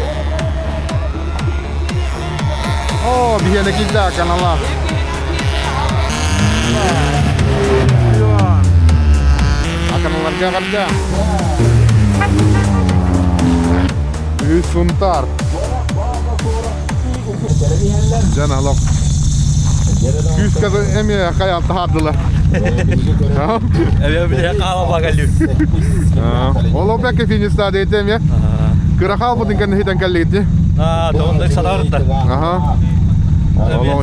О, биһиэнэ киирдэ канала. Аканаларга эҕэрдэ. Үс Сунтаар. Дьон олох күүскэ эмиэ хайаан таһаардылар. Эбэ биле хаала багалю. Ол опять финишта дейте эмиэ. Кыра хаалбытын кэннэ хитэн кэллигит Аа, тоҕунда сатаарытта. Аха. Олоҕу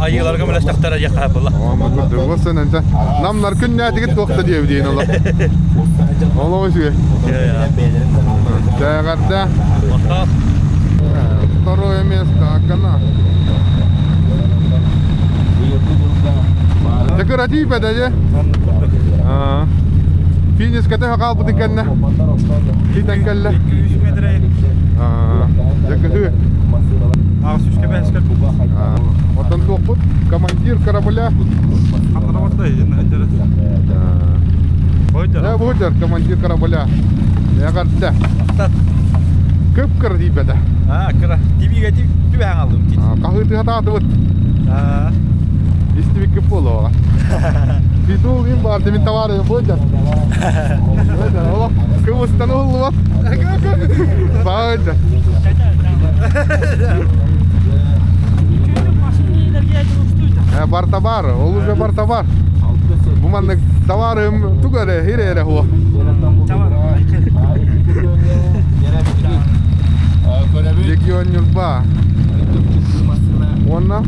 Айыыларга мөлөстөхтөрө диэххэ буолла. Буолсын энте. Намнар күннээтигит туохта диэбит диэн олох. Олоҕу үчүгэй. Тээҕэрдэ. Второе место Акана. Декоратив эдэ Финишка төһө хаалбытын кэннэ киитэн кэллэ. 200 метр. Дьакыһыы. Аҕыс үскэ бэһискэ. Оттон туохпут? Командир корабля. Да, будет командир корабля. Эҕэрдэ. Кып-кыра тиийбэтэ. А, кыра. Тибигэ түбэһэн алдым. Хаһыытыы хатаатыбыт. Истибиккит буолуоҕа. Титул им бар, мин товарым буолдьар. Олох кыбыстан уһуллубат. Баайда. Бар товар, ол уже бар товар. Бу маннык товарым тугу эрэ хире эрэ хуо. Легион Ньурба. Уонна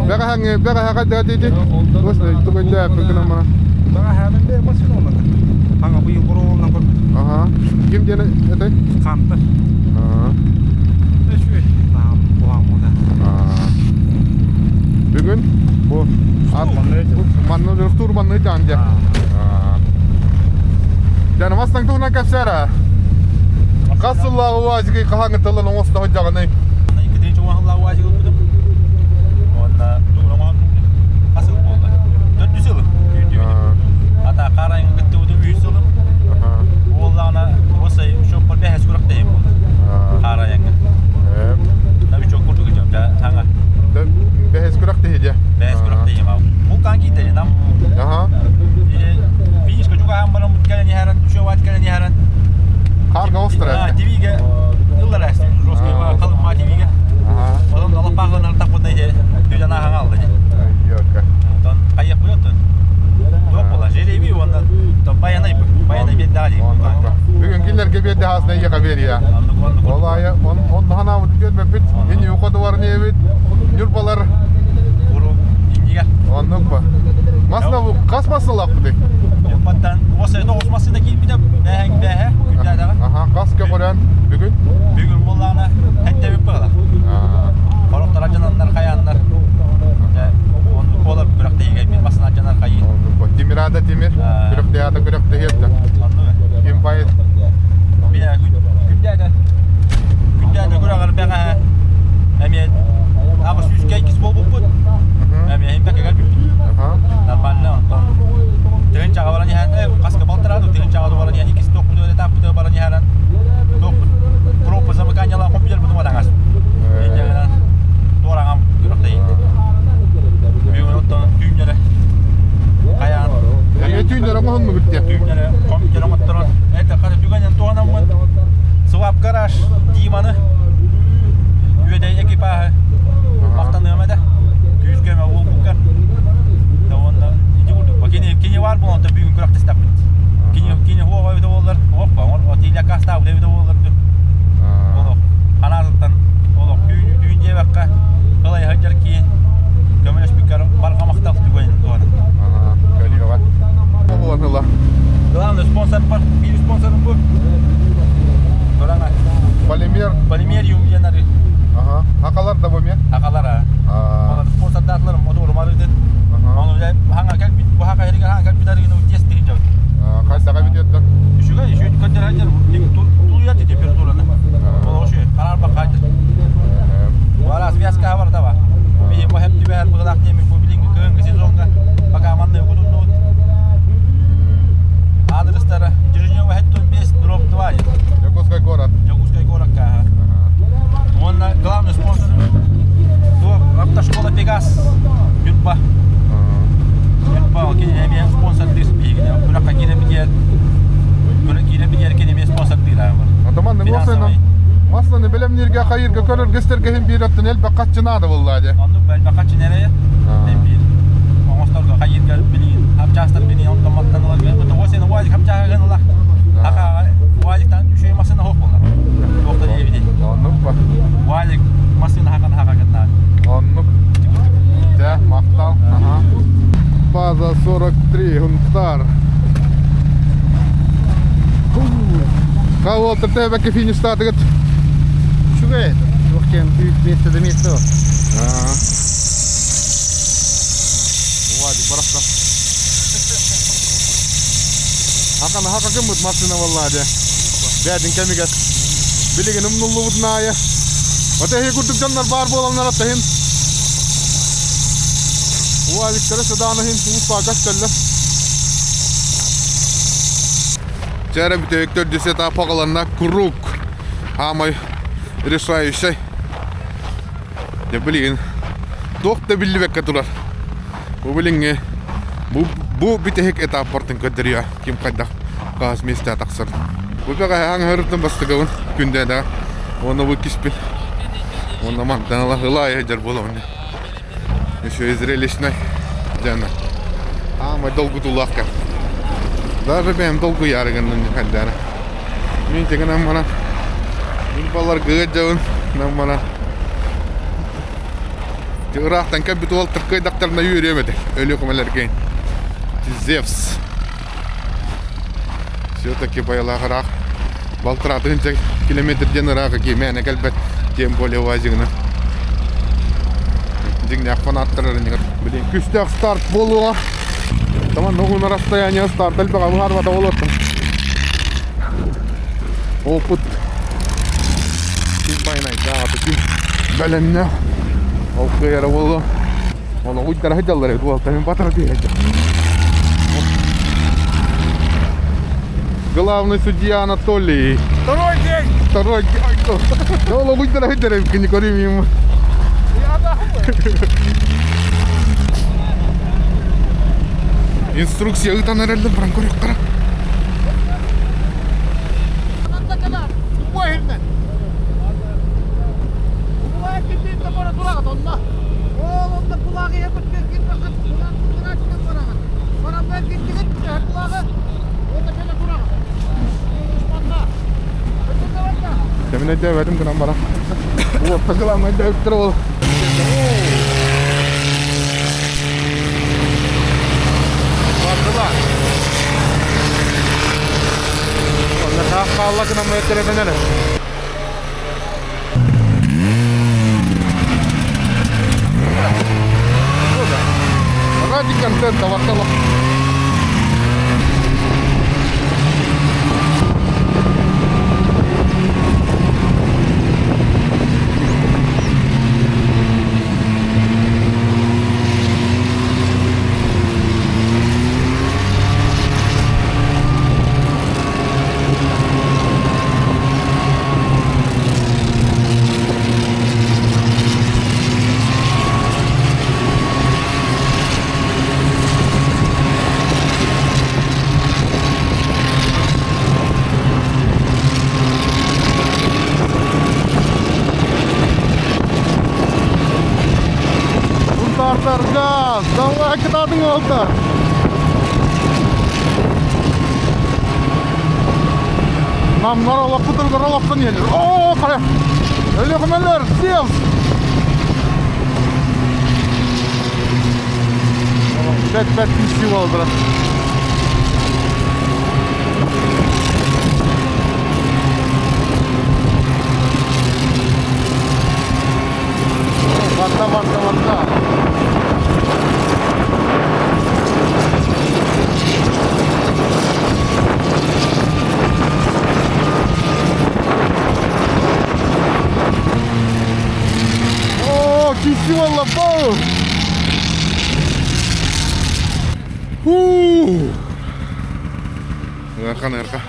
бэҕэһээҥҥи бэҕэһээ хайдах этий Туос тугу өйдөөппүн гынан баран. Бэҕэһээбин бэйэ машина оннук. Хаҥа быйыл боруолунан көрбүт. Аха. Ким диэн этэй? Хантар. Аа. Үчүгэй. Наһаа куһаҕан буолда. Бүгүн бу манна турбанны дьаан дьэ. Дьэ, мастан туһунан кэпсээрэ. Хас сыллааҕы УАЗигы хаһааҥҥы тылын оҥосто сылдьаҕыный? Иккитинчи уон УАЗик ылбытым. Уонна хас сыл буолла? Төрдүс сылым. Күүтүүбүтүм. Ата хаарайын кыттыбытым үс сылым. Уоллаҕына уосай учуоппар бэһэс күрэхтэһиим буолла. Хаарайаҥҥа. Новичок курдук идем, да, саҥа. Бэһэс күрэхтэһии дьэ. Бэһэс күрэхтэһиим. Вулкан киирдэ нам. Аха. Финишка чугаһаан баран кэлэн иһэрэн, үшөват кэлэн иһэрэн. Харга остра. ТВ-ге ыллар эстин. Жесткий халыма ТВ-ге. Потом алаппаахланар таппытна ити түдэн ааһан алды. Онтон хайыах буйоттун. Туох буола, жереби уонна баянай баянай биэрдэҕэ дии. Бүгүн кинилэргэ биэрдэ хаасына ийэхэ биэриэ. Ол аайы онно ханаабыт үтүөрбэппит, ини уходуар диэбит, Ньурбалар Уру иннигэр. Оннук ба. Масына хас массыналаахпытый? Ньурбаттан уосай тоҕус массыына киирбитэ бээһэҥ бээһэ күннээтэҕэ. Аха, хас көҕүрэн бүгүн? Бүгүн буоллаҕына эттэбит быһыла. Хороктор алдьананнар хайааннар. Оннук буолар күрэхтэһиигэ мин массыына алдьанар хайыы. Тимирада Тимир, күрэхтэһиата күрэхтэһиэттэ. Ким байыт? Күндээтэ. Күндээтэ күрэҕэр бэҕэһээ эмиэ аҕыс сүүскэ иккис буолбуппут. Эмиэ иһин бүппүт. Нормально онтон тыһыынчаҕа баран иһэн хаска балтараду тыһыынчаҕа баран иһэн иккис туохпут öyle тааппыты баран иһэрэн туохпут пропа замыканиялаах компьютер бутум атаҥас. Инньэ туораҥам күрэхтэһии. Бүгүн оттон түүннэрэ хайаан Эмиэ түүннэрэ оҥоһуннугут диэ. Түүннэрэ компьютер оҥотторон это хара түгэнэн туһанаммын Свап гараж Диманы үөдэй экипаһы махтаныам этэ. Күүскөмө буолбукка. Да уонна ити курдук. Кини кини бар буолан бүгүн күрэхтэстэхпит. Кини кини хуоҕа эбитэ буоллар, оппа, отиля кастаабыт эбитэ буоллар олох ханаатыттан олох түүн түүн диэбэккэ кылай сылдьар киин көмөлөспүккэр барҕа махтал түгэнин туһанан. Көрүөҕэ. Буолан ыла. Главный спонсор бар, биир спонсорым бу. Тураҥа. Полимер. Полимериум диэн арыы. Ага. Хакалар да бу ме? Хакалар а. Ага. Спонсордаатылар мотуорум арыытын. Ону хаҥа кэлбит, бу хака эригэр хаҥа кэлбит арыыны тиэс тыһынча. Хайсаға бүтүөттөр? Үчүгэй, үчүгэй көтөр хадьар, тулуйар температураны. Ол ошо, карар бак хадьар. Бара связка бар да ба. Бу бу хеп түбәр быгылак деми бу билиңги кыһынгы сезонга пока манны кутуннут. Адрестары Дежнева 5 дробь 2. Якутский город. Якутский город. Он главный спонсор автошкола Пегас. Юрба. Юрба, ол кини эмиэ спонсор дыр биһигини. Күрэххэ киирэ битиэр киирэ битиэр кини эмиэ спонсор дыр Атаман Финансовый. Масланы бэлэмнииргэ хайырга көрөргөстөргө иһин биир оттон элбэх хаччынаада буоллаа дии. Оннук элбэх хаччынэрэ биир оҥосторго хайырга билигин хапчаастар билигин онтон маттан ылар тоҕо сен уазик хапчааҕын ылар аха уазиктан үчүгэй массыына суох буолар туохта диэбитий Оннук ба. Уазик массыына хакан хака гыннаа Оннук. Дьэ, махтал. Ага. База 43, Гунтар. Кого ТТБ фиништаатыгыт? Үчүгэй. Туох диэн место да место. Уазик барахсан. Хакан хака кыммыт машина буоллаа дьэ. Бээтин кэмигэр. Билигин умнуллубутун аайы. Ота эһи курдук дьоннор баар буоланнар аттаһын. Уазиктары садаан иһин уус көстөллөр. Чээрэ бүтэһик төрдүс этап аҕаланна круг. Аамай решающий. Дьэ билигин туох да биллибэккэ турар. Бу билиҥҥи бу, бу бүтэһик этаппартын көрдөрүө ким хайдах хаас миэстэ тахсар. Бу бэҕэһээ аҥаһырыттан бастакыбын күндээдэҕэ. Уонна бу киспин. Уонна мантан ыла ылаайа дьар буолабын. Еще и зрелищный дьана. Аамай долгутуулаах кэм. Даже бэйэм долгуйаары гынным хайдара. Мин тегенен мана балар гыгы дьабын мана ыраахтан кэлбит уол тыркыйдахтарына үөрүөм этэ өлүөхүмэлэргэ Зевс все-таки байалаах ыраах балтараа тыһыынча километр диэн ыраах киимээнэ кэлбэт тем более УАЗигынан дьиҥнээх фанаттар блин күстээх старт буолуоҕа Таман ногу на расстояние старт элбэҕэ быһаарбата олортум опыт ким байнайдаата ким бэлэмнээх ол кыайара буолуо Оны уйдара сылдьаллар эбит уолтан батара түһэ Главный судья Анатолий. Второй день! Второй день. Ол уйдара сылдьар эбит не көрүм ему. Инструкция ыытан эрэллэр баран көрүөхтэрэ. Кэмин өйдөөбөтүм гынан баран. Уоппа кылаамай өйдөөбүттэр ол. Бардылар. Онно таах хаалла гынан өттөрөтөн эрэ. Ради контента вартала. Сунтаардар газ! Давай кытаатыҥ уолтар! Намнар олохпутугар олохтон иһэллэр. Оо, хайа! Өлүөхүмэлэр, Зевс! Бэт бэт күүстүү буолдулар. Ыарахан ыарха.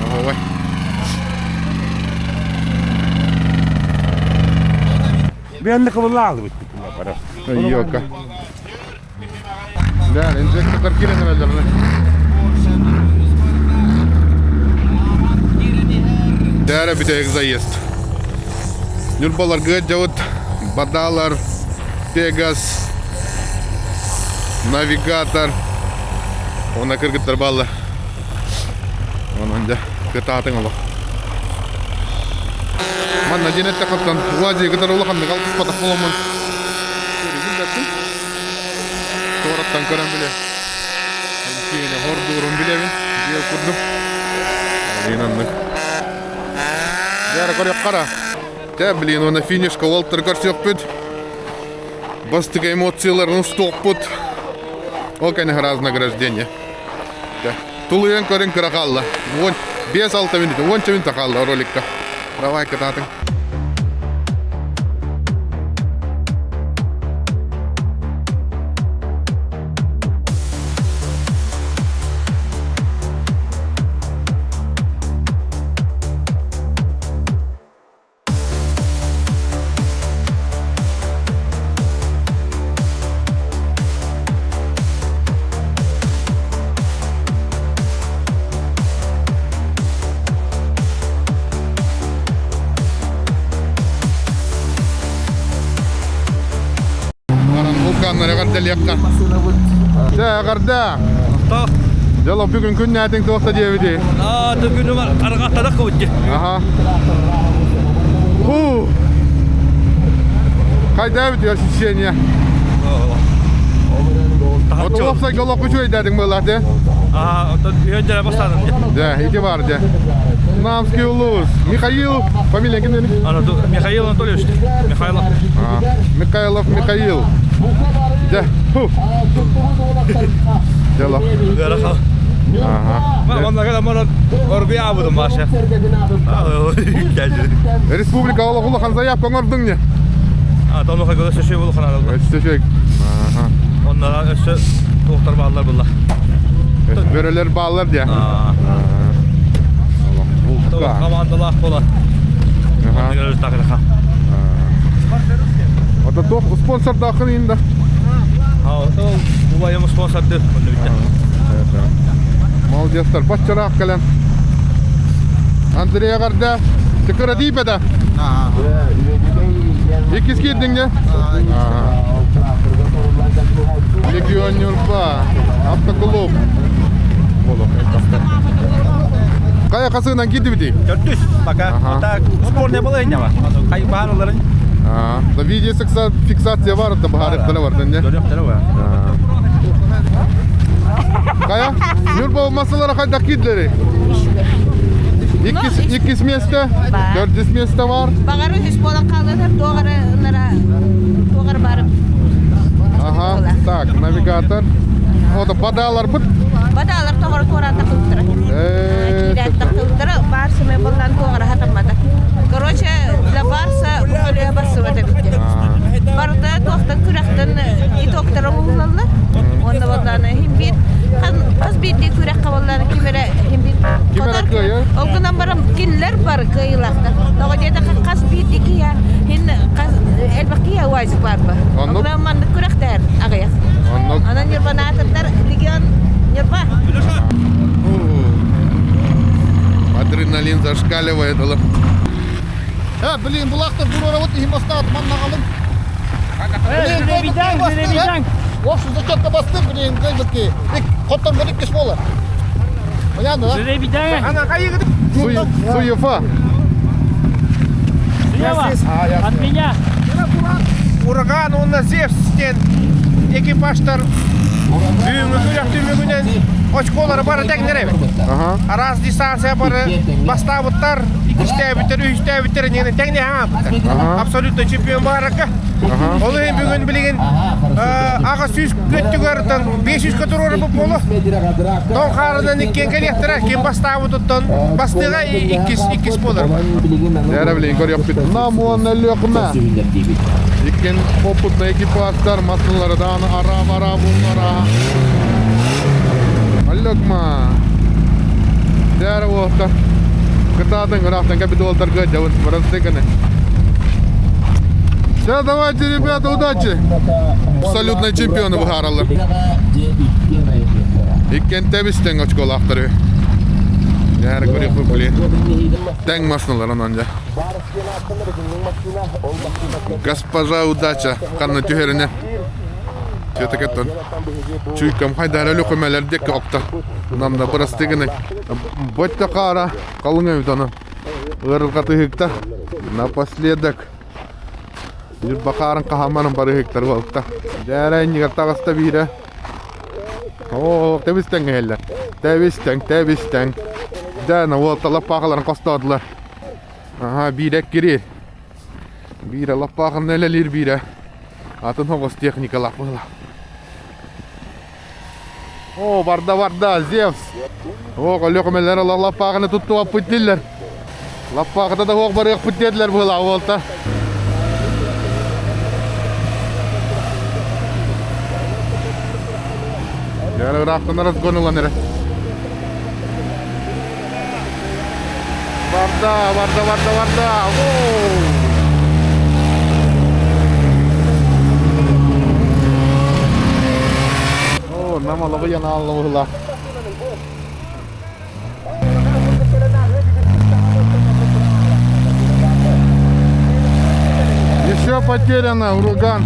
Оһуобай. Биэнни кыбылаалыбыт бара. Йока. Да, инжектор киирэн эрэллэр. Дәрі бүтэйик заезд. Ньурбаларга дьабыт Бадалар, Пегас, Навигатор. Онна кыргыттар бааллар. Онон дьэ, кытаатыҥ олох. Манна диэн эттэххиттэн Влади кытары улаханнык алтыспатах буоламмын көрүгүн бэртин. Туораттан көрөн билэ. Киэҥэ хордуурун билэбин. Диэл курдук. Блин, оннук. Дьэ, көрүөххэ Дьэ, блин, уонна финишка уолтары көрсүөхпүт. Бастакы эмоцияларын устуохпут. Ол кэннэ раз награждение. Тулуйан көрүн кыра хаалла. 5-6 минут, 10 минут хаалла роликка. Давай кытаатыҥ. Баран вулканнар эҕэрдэлиэххэ. Дьэ, эҕэрдэ! Дьоло бүгүн күннээтиҥ туох да диэбитий? Аа, бүгүн арҕаттадах кыбытты. Аха. Ху! Хайда эбит ощущение? Вот уопсайга олох үчүгэйдээдиҥ буоллаах дии? Аа, оттон үһүөн бастаатым дии. Да, ити бар дии. Намский улуус. Михаил, фамилия ким Михаил Анатольевич. Михайлов. Михайлов Михаил. Дьэ, ху. Дело. Ыарахан. Ага. Оргуйаабытым Маша. Республика олох улахан заявка оҥордуҥ не? А, тонуха көдө сөшөй улахан алды. Өссө Ага. Оннара өссө туохтар бааллар булла. Бөрөлөр бааллар дия. Командалаах була. Ото туох спонсордаахын инда? А, ото убайым спонсорды. Молодецтар, баччараах кэлэн. Андрей эҕэрдэ. Тыкыра диипэдэ. Иккис киирдиҥ дьэ? Легион Ньурба, автоклуб. Хайа хасыынан киирдибитий? Төрдүс, пока. Так, спор не было иннева. Хай баар оларын. Да видео фиксация бар, да баһаарыктара бар, не? Көрүөхтэрэ бар. Хайа, Ньурба массалара хайдах киирдилери? Иккис, иккис место, төрдүс место бар. Баҕар үһүс буолан хааллар, туох эрэ ынара, туох эрэ барып. Ага, так, навигатор. Ото бадааларбыт. Бадаалар тоҕоро туораан тахсыбыттара. Киирээт тахсыбыттара, барсымай боллан туох эрэ хатаммата. Короче, для барса бу көлүө барсыбат эбиттэр. Барыта туохтан күрэхтэн итогтара уһулаллар. Уонна боллааны иһин биир хас биирдии күрэххэ боллааны ким эрэ иһин биир Ким эрэ кыайар? Ол гынан баран кинилэр бары кыайыылаахтар. Тоҕо диэтэххэ хас биирдии киһи иһин хас элбэх киһи уазик баар ба. Ол гынан маннык күрэхтэр аҕыйах. Оннук. Онон ньурбанаатырдар легион Ньурба. Адреналин зашкаливает. Э, блин, булахтар буруорабыт иһин бастаат маннаҕалым. Блин, Жиребидян, В общем, зачетка басты, блин, кайбытки. Хоттон бер иккис буолар. Понятно, да? Жиребидян. Суефа. Слева, от меня. Ураган уонна Зевс диэн экипажтар бүгүҥҥү күрэх түмүгүнэн очколары бары тэҥнэр эбит. Араас дистанция бары бастаабыттар, иккистээбиттэр, үһүстээбиттэр иннинэ тэҥнэһэн хаалбыттар. Абсолютно чемпион бааракка. Ол иһин бүгүн билигин аҕа сүүс көттүгэртэн 500 туруорбут буолу. Тоҥ хаарынан иккиэн кэлиэхтэрэ. Ким бастаабытыттан бастыга иккис иккис буолар. Дьэ билигин көрүөхпүт. Нам уонна Өлүөхүмэ. Иккин опытный экипажтар массыналардаан ара-бара буллара. Өлүөхүмэ. Дьаара уолаттар. Кытаатыҥ, ыраахтан кэлбит уолаттарга дьабын бырастыы гыны. Все, давайте, ребята, удачи! Абсолютный чемпионы быһаараллар. Иккен тэбис тэҥ очколаахтары. Дьаара көрүөхпүт блин. Тэҥ масыналар онон дьэ. Госпожа удача ханна түһэринэ. Все-таки Чуйкам хайдара өлөхөмөлөр диэкки опта. Намда бырастыы гыны. Ботта хаара халыҥ эбит ону. Ыарырҕатыһыкта. Напоследок. Ньурбахаарын хаһамманын барыһыктар буолта. Дээрэ иннигэр таҕыста биирэ. Оо, тэбис-тэҥ иһэллэр. Тэбис-тэҥ, тэбис-тэҥ. Дьэ, уолта лаппаахыларын хостоотулар. Аха, биирэ кири. Биирэ лаппаахын элэлиир биирэ. Атын хоҕус техникалаах буолла. О, барда барда, Зевс. О, көлөкөмөлөр лаппааҕыны туттубаппыт дииллэр. Лаппааҕыта да суох барыахпыт диэтилэр быһыылаах буолта. Дьэ, ыраахтан разгон ылан эрэ. Барда, барда, барда, барда. Оо, нам олоҕу янаалла Еще потеряно, ураган.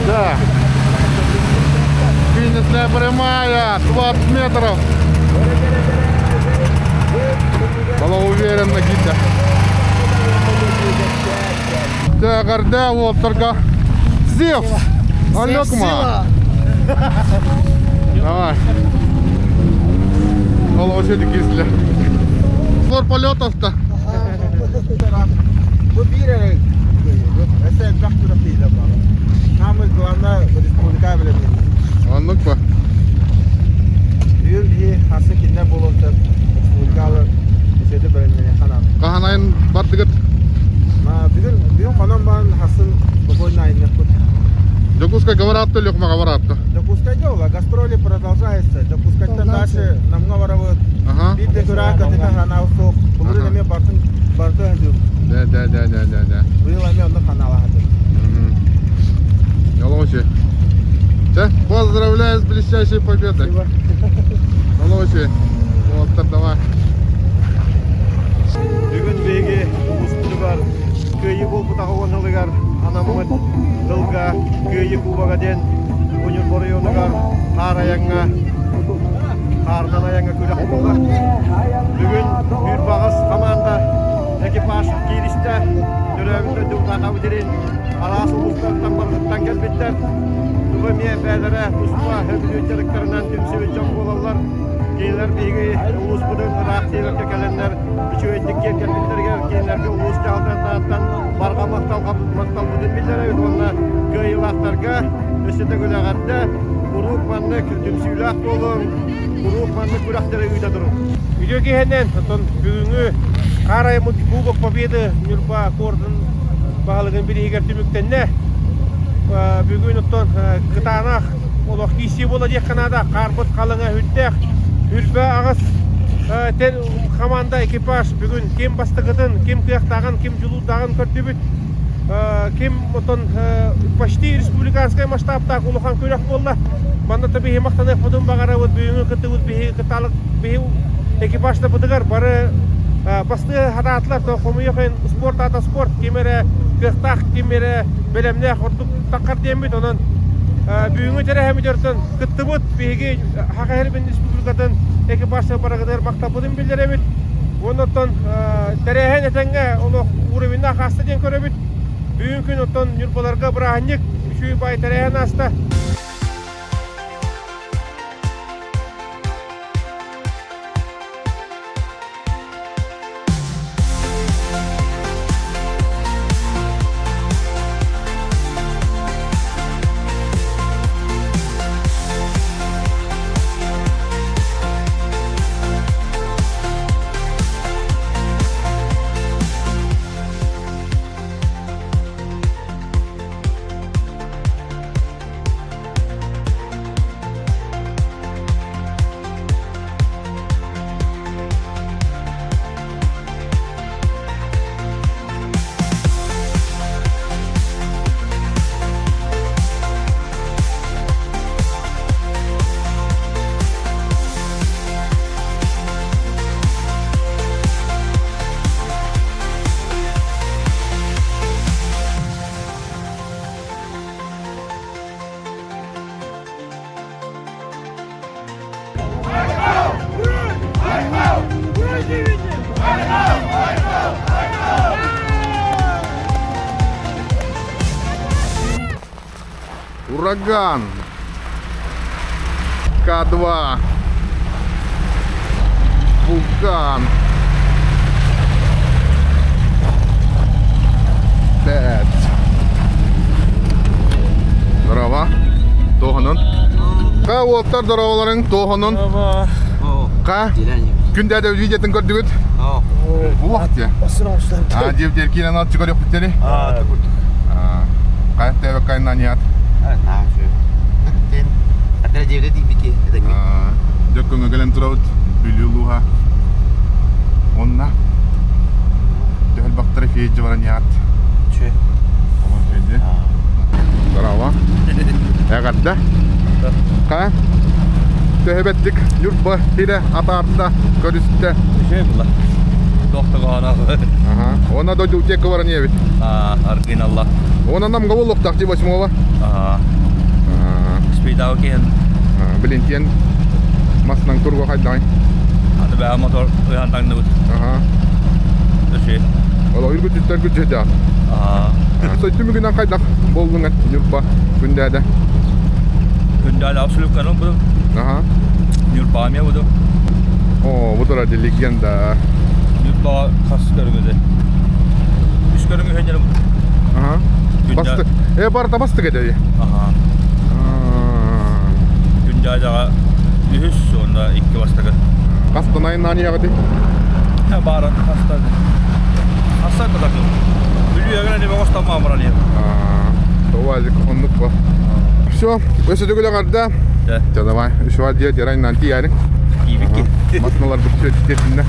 Да. Финишная прямая, 20 метров. Была уверенно Гита. Да, горда, вот только Зевс! Алёкма! Давай. Ол вообще кисле. Флор полетов-то. Бу биир эрэ өссө элбэх күрэхтэһиилэр бааллар. Самый главное республика билэмнэнии. Оннук ба. Бүгүн биһи хасы кинилэр буолуон сөп республикалы үчүгэйдик бэлэмнэниэххэ наада. Хаһан айан бардыгыт? Бүгүн бүгүн хонон баран хасын спокойно айанныахпыт. Дьокуускайга бараатта, Өлүөхүмэҕэ бараатта? Дьокуускайга ула гастроли продолжается. Дьокуускайтан дальше Намҥа барабыт. Биир да көрөөн көтүтэ ханаабыт суох. Былырыын эмиэ бартын барыта сылдьыбыт. Да, да, да, да, да, да. Быйыл эмиэ оннук ханаалаһатым. Олоочу. Чэ, поздравляю с блестящей победой. Олоочу. Уолаттар, давай. Бүгүн биһиги улууспутугар Кыайыы буолбут аҕа сылыгар анаммыт тылга Кыайыы Кубога диэн Ньурба оройуонугар хаар айаҥҥа хаарынан айаҥҥа күрэх буолла. Бүгүн Ньурбаҕас хамаанда экипаж кииристэ. Төрөөбүт дойдубут сирин араас улуустартан барытыттан кэлбиттэр. Тугу эмиэ бэйэлэрэ туспа сөбүлүүр дьарыктарынан түмсүбүт дьон буолаллар. Кинилэр биһиги улууспутун ыраах тиэбэккэ кэлэннэр үчүгэйдик киэргэппиттэригэр кинилэргэ улуус дьаһалтатыттан барҕа махталбытын биллэрэбит уонна кыайыылаахтарга өссө төгүл эҕэрдэ куруук маннык түмсүүлээх буолуҥ, куруук маннык күрэхтэри ыыта туруҥ. Үтүө киһинэн, оттон бүгүҥҥү хаар айаммыт Кубок Победы Ньурба куоратын баһылыгын бирииһигэр түмүктэннэ. Бүгүн оттон кытаанах олох киирсии буола диэххэ наада. Хаарбыт халыҥа үрдээх. Үрбэ аҕыс команда экипаж бүгүн ким бастакытын, ким кыахтааҕын, ким дьулуурдааҕын көрдүбүт. Ким оттон почти республиканскай масштабтаах улахан күрэх буолла. Манна та биһи махтаныахпытын баҕарабыт бүгүҥҥү кыттыбыт биһи кытаалык биһи экипажтарбытыгар бары бастыы хатаатылар то хомуйуох спорт аата спорт ким эрэ кыахтаах ким эрэ бэлэмнээх ордук таххар диэммит онон бүгүҥҥү тэрээһиммит өртөн кыттыбыт биһиги Саха сирин республикатын экипажтар барыгытыгар махталбытын биллэрэбит уонна оттон тэрээһин этэҥҥэ олох уровеннаах ааста диэн көрөбүт бүгүн күн оттон Ньурбаларга бырааһынньык үчүгэй баай тэрээһин ааста. Ураган. К2. Вулкан. 5. Здорово. Туохунун. Ха уолтар здороволарың туохунун. Ха. Күндәде видеотын көрдүгүт? Улах те. А, деп деркин анал чыгар yok bitleri. А, Кайт тебе кайнан ят. Дьөккөҥө кэлэн турабыт Бүлүү улууһа. Онно төһөл бактары фейджи баран яат. Онон фейджи. Здорово. Эҕэрдэ. Ха? Төһөбэттик Ньурба сирэ атаарда көрүстэ. Үчүгэй була. Тохтоҕоно. Ага. Она дойду утека баран ебит. Аргыналла. Она нам гололуктах ти восьмого. Ага. Спидау кен. Блин, тен масынан турго хайдай. Аты бää мотор ыхан таңныбыт. Ага. Өшө. Ола үргүтүттер күчөтө. Ага. Түмүгүнэн хайдах болдуҥ Ньурба күндээдэ? Күндээдэ абсолютно буду. Ага. Ньурба эмиэ буду. О, бу тура легенда. Ньурба хас көрүҥүдэ? Үс көрүҥү хөннөрө буду. Ага. Басты. Э, барыта бастык эдеби. Ага. Күндээдэҕэ үһүс уонна икки бастакы. Хастан айыннаан иһэҕитий? Баарын хастан. Хастан кытакы. Бүлүү эҥин эми оҥостон баран иһэр. Туазик оннук ба. Все, өсө төгүл эҕэрдэ. Да. Ча давай, үс диэ тирайнан тиийээриҥ. Тиийбикки. Масыналар бүттү тиэтиннэ.